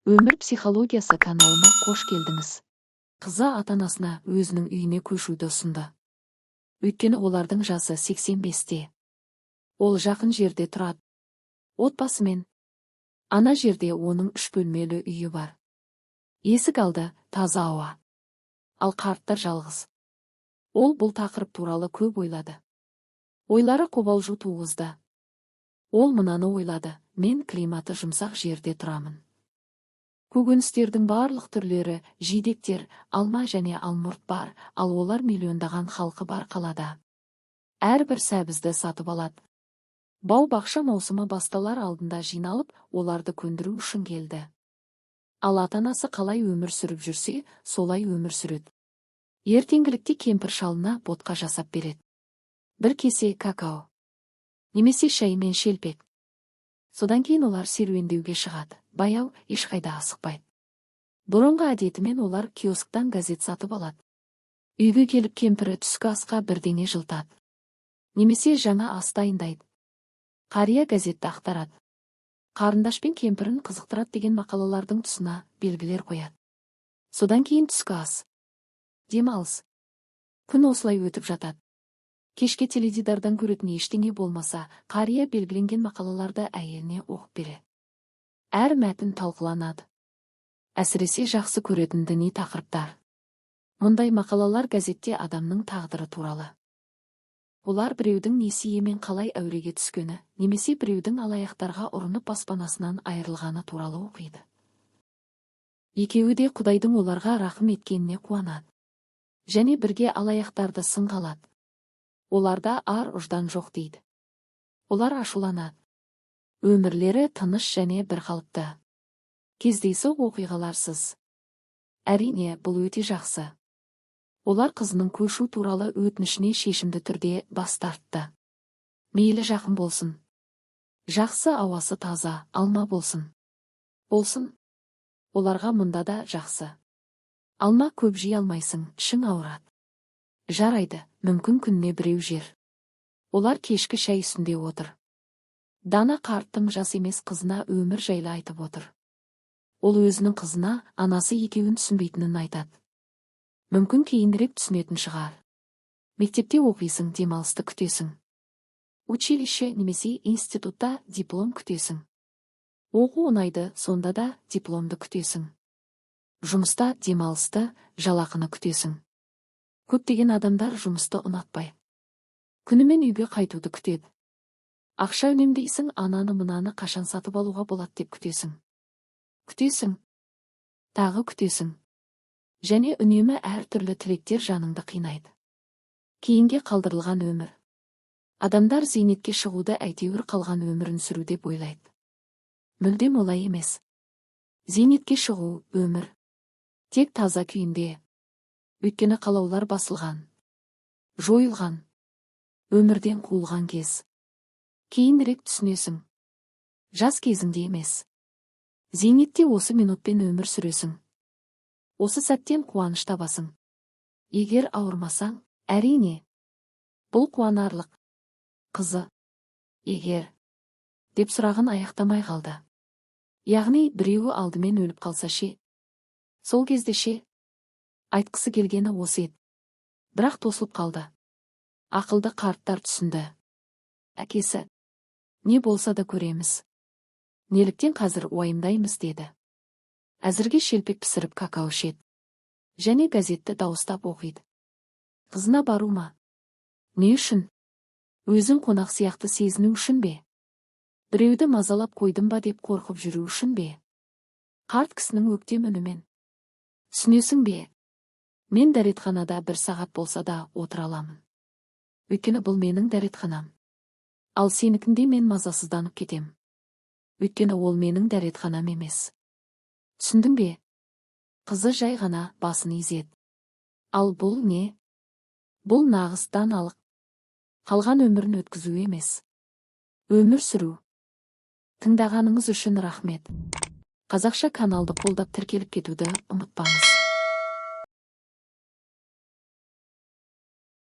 Өмір психологиясы каналыма қош келдіңіз. Қызы ата-анасына өзінің үйіне көшуді ұсынды. Өйткені олардың жасы 85-те. Ол жақын жерде тұрады. Отбасымен. Ана жерде оның үш бөлмелі үйі бар. Есік алды, таза ауа. Ал қарттар жалғыз. Ол бұл тақырып туралы көп ойлады. Ойлары қобалжу туғызды. Ол мынаны ойлады: мен климаты жұмсақ жерде тұрамын. Көкөністердің барлық түрлері, жидектер, алма және алмұрт бар, ал олар миллиондаған халқы бар қалада. Әрбір сәбізді сатып алады. Бау-бақша маусымы басталар алдында жиналып, оларды көндіру үшін келді. Ал ата-анасы қалай өмір сүріп жүрсе, солай өмір сүреді. Ертеңгілікте кемпір шалына ботқа жасап береді. Бір кесе какао. Немесе шай мен шелпек. Содан кейін олар серуендеуге шығады. Баяу, ешқайда асықпайды. Бұрынғы әдетімен олар киосктан газет сатып алады. Үйге келіп, кемпірі түскі асқа бірдеңе жылытады. Немесе жаңа ас дайындайды. Қария газетті ақтарады. Қарындашпен кемпірін қызықтырады деген мақалалардың тұсына белгілер қояды. Содан кейін түскі ас. Демалыс. Күн осылай өтіп жатады. Кешке теледидардан көретін ештеңе болмаса, қария белгіленген мақалаларды әйеліне оқып береді. Әр мәтін талқыланады. Әсіресе жақсы көретін діни тақырыптар. Мұндай мақалалар газетте адамның тағдыры туралы. Олар біреудің несиемен қалай әуреге түскені, немесе біреудің алаяқтарға ұрынып баспанасынан айырылғаны туралы оқиды. Екеуі де Құдайдың оларға рақым еткеніне қуанады. Және бірге алаяқтарды сынға алады. Оларда ар ұждан жоқ дейді. Олар ашуланады. Өмірлері тыныш және бірқалыпты. Кездейсоқ оқиғаларсыз. Әрине, бұл өте жақсы. Олар қызының көшу туралы өтінішіне шешімді түрде бас тартты. Мейлі, жақын болсын. Жақсы ауасы, таза, алма болсын. Болсын. Оларға мұнда да жақсы. Алма көп жей алмайсың, ішің ауырады. Жарайды, мүмкін, күніне біреу жер. Олар кешкі шай үстінде отыр. Дана қарт тым жас емес қызына өмір жайлы айтып отыр. Ол өзінің қызына анасы екеуін түсінбейтінін айтады. Мүмкін, кейінірек түсінетін шығар. Мектепте оқисың, демалысты күтесің. Училище немесе институтта диплом күтесің. Оқу ұнайды, сонда да дипломды күтесің. Жұмыста демалысты, жалақыны күтесің. Көптеген адамдар жұмысты ұнатпай. Күнімен үйге қайтуды күтеді. Ақша үнемдейсің, ананы мынаны қашан сатып алуға болады деп күтесің. Күтесің. Тағы күтесің. Және үнемі әртүрлі тілектер жаныңды қинайды. Кейінге қалдырылған өмір. Адамдар зейнетке шығуды әйтеуір қалған өмірін сүру деп ойлайды. Мүлдем олай емес. Зейнетке шығу – өмір. Тек таза күйінде. Өйткені қалаулар басылған. Жойылған. Өмірден қуылған кез. Кейінірек түсінесің. Жас кезіңде емес. Зейнетте осы минутпен өмір сүресің. Осы сәттен қуаныш табасың. Егер ауырмасаң, әрине. Бұл қуанарлық. Қызы: «Егер?» – деп сұрағын аяқтамай қалды. Яғни біреуі алдымен өліп қалса ше? Сол кезде ше? Айтқысы келгені осы еді. Бірақ тосылып қалды. Ақылды қарттар түсінді. Әкесі: «Не болса да көреміз. Неліктен қазір уайымдаймыз?» – деді. Әзірге шелпек пісіріп, какао ішеді. Және газетті дауыстап оқиды. Қызына бару ма? Не үшін? Өзін қонақ сияқты сезіну үшін бе? Біреуді мазалап қойдым ба деп қорқып жүру үшін бе? Қарт кісінің өктем үнімен: «Түсінесің бе? Мен дәретханада бір сағат болса да отыра аламын. Өйткені бұл менің дәретханам. Ал сенікінде мен мазасызданып кетем. Өйткені ол менің дәретханам емес. Түсіндің бе?» Қызы жай ғана басын изеді. Ал бұл не? Бұл нағыз даналық. Қалған өмірін өткізу емес. Өмір сүру. Тыңдағаныңыз үшін рахмет. Қазақша каналды қолдап, тіркеліп кетуді ұмытпаңыз.